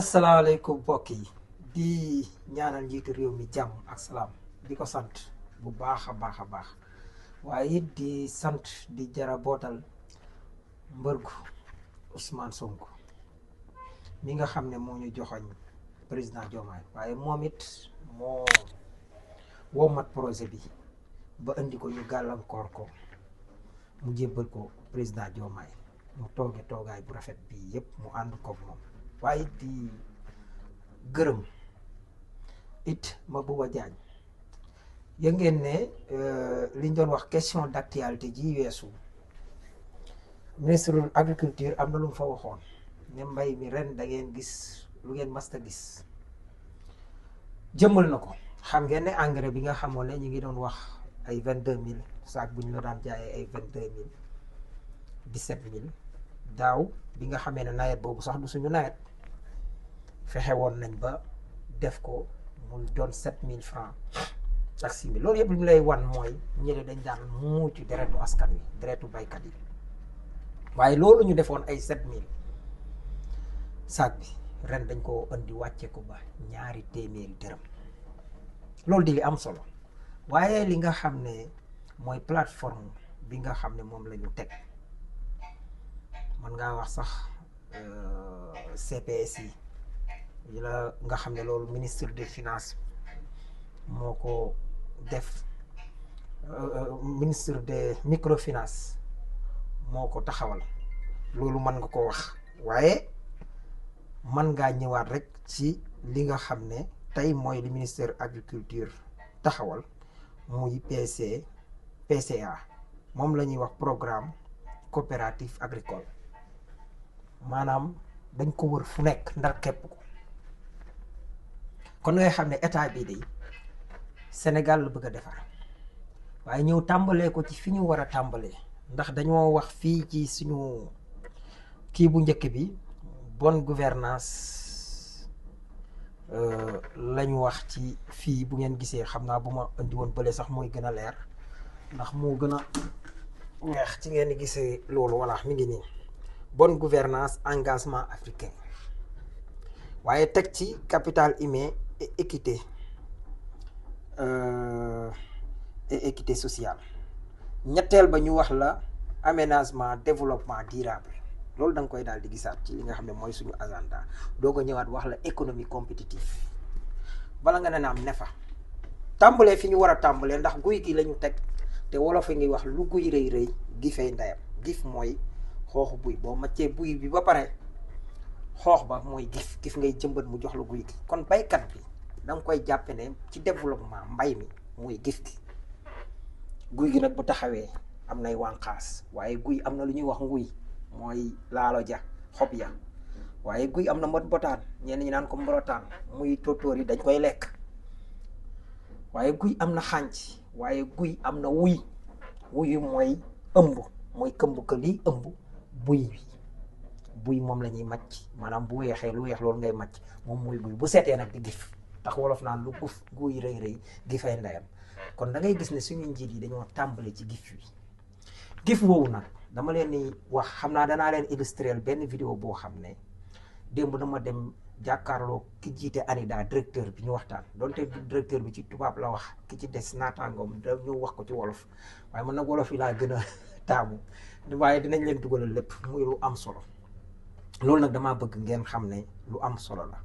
asalaamaaleykum mbokk yi di ñaanal njiitu réew mi jàmm ak salaam di ko sant bu baax a baax a baax waaye it di sant di jara bootal mbërgu Ousmane Sonko mi nga xam ne moo ñu joxoñ président Diomaye waaye moom it moo wommat projet bi ba indi ko ñu gàllankoor ko mu jébbal ko président Diomaye mu tooge toogaay bu rafet bi yépp mu ànd koog moom waaye di gërëm it Mabouba Diagne ya ngeen ne liñ doon wax question d'actualité ji weesu ministre agriculture am na lu mu fa waxoon ne mbay mi ren da ngeen gis lu ngeen masta gis jëmmal na ko. xam ngeen ne engrais bi nga xamoon ne ñu ngi doon wax ay 22000 saak bu ñu la daan jaayee ay 22000 17000 daaw bi nga xamee ne nawet boobu sax du suñu nawet fexe woon nañ ba def ko mu doon 7000 francs ak 6000 loolu yëpp li mu lay wan mooy ñële dañ daan muucu deretu askan wi deretu baykat yi waaye loolu ñu defoon ay 7000 saak bi ren dañ ko indi wàcce ko ba 200 dërëm loolu di li am solo waaye li nga xam ne mooy plateforme bi nga xam ne moom la ñu teg mën ngaa wax sax CPS yi la nga xam ne loolu ministre des finances moo ko def ministre des microfinance moo ko taxawal loolu mën nga ko wax waaye mën ngaa ñëwaat rek ci li nga xam ne tey mooy li ministère agriculture taxawal muy PCA moom la ñuy wax programme coopératif agricole maanaam dañ ko wër fu nekk ndar képp ko kon ngay xam ne état bii de Sénégal la bëgg a defar waaye ñëw tàmbalee ko ci fi ñu war a tàmbalee ndax dañoo wax fii ci suñu kii bu njëkk bi bonne gouvernance lañu wax ci fii bu ngeen gisee xam naa bu ma indi woon bële sax mooy gën a leer ndax moo gën a weex ci ngeen gisee loolu voilà mi ngi nii bonne gouvernance engagement africain waaye teg ci capital humain et équité sociale ñetteel ba ñu wax la aménagement développement durable loolu da nga koy daal di gisaat ci li nga xam ne mooy suñu agenda doo ko ñëwaat wax la économie compétitive bala nga ne naam ne fa tàmbalee fi ñu war a tàmbalee ndax guy gi la ñu teg te wolof a ngi wax lu guy rëy rëy gifay ndeyam gif mooy xooxu buy boo maccee buy bi ba pare xoox ba mooy gif ngay jëmbat mu jox la guy gi kon baykat bi da nga koy jàppe ne ci développement mbay mi mooy gif gi guy gi nag bu taxawee am nay wànqaas waaye guy am na lu ñuy wax nguy mooy laalo ja xob ya waaye guy am na mbot botaan ñenn ñi naan ko mborotaan muy tóotóor yi dañ koy lekk waaye guy am na xànc waaye guy am na wuyu mooy ëmb mooy këmb ka lii ëmb buy moom la ñuy màcc maanaam bu weexee lu weex loolu ngay màcc moom mooy guy bu seetee nag di gif tax wolof naan lu guf guy rëy rëy gifay ndeyam kon da ngay gis ne suñu njiit yi dañoo tàmbale ci gif wi gif woowu nag dama leen ni wax xam naa danaa leen illustrer benn vidéo boo xam ne démb dama dem jàkkaarloo ki jiite ANIDA directeur bi ñu waxtaan donte directeur bi ci tubaab la wax ki ci des naataangoom da ñu wax ko ci wolof waaye man nag wolof yi laa gën a taamu waaye dinañ leen dugalal lépp muy lu am solo loolu nag damaa bëgg ngeen xam ne lu am solo la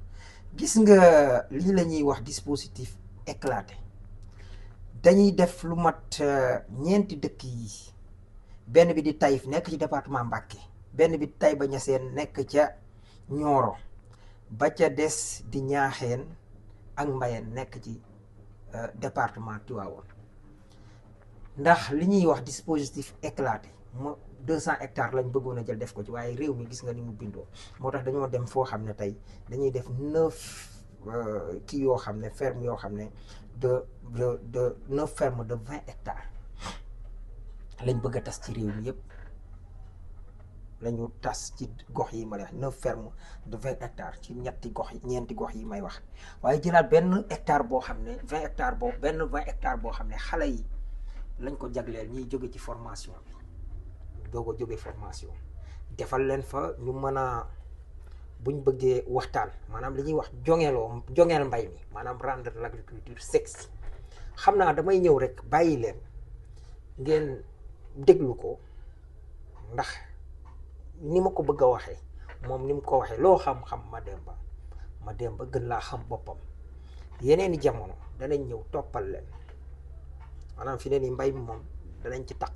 gis nga lii la ñuy wax dispositif éclaté dañuy def lu mat ñeenti dëkk yi benn bi di Taïf nekk ci département Mbacké benn bi Taïba Niassène nekk ca Nioro ba ca des di Ñaaxeen ak Mbayeen nekk ci département Tivaouane ndax li ñuy wax dispositif éclaté mo 200 hectares lañ bëggoon a jël def ko ci waaye réew mi gis nga ni mu bindoo moo tax dañoo dem foo xam ne tey dañuy def 9 kii yoo xam ne ferme yoo xam ne de 9 ferme de 20 hectares lañ bëgg a tas ci réew mi yëpp lañu tas ci gox yi ma lay wax 9 ferme de 20 hectares ci ñeenti gox yi may wax waaye jëlaat benn hectare boo xam ne 20 hectares boo benn 20 hectares boo xam ne xale yi lañ ko jagleel ñiy jóge ci formation bi doog a jóge formation defal leen fa ñu mën a buñ bëggee waxtaan maanaam li ñuy wax jongeel mbay mi maanaam rendre l'agriculture sexy xam naa damay ñëw rek bàyyi leen ngeen déglu ko ndax ni ma ko bëgg a waxee moom ni mu ko waxee loo xam-xam ma dem ba gën laa xam boppam yeneeni jamono danañ ñëw toppal leen maanaam fi ne ni mbay mi moom danañ ci taq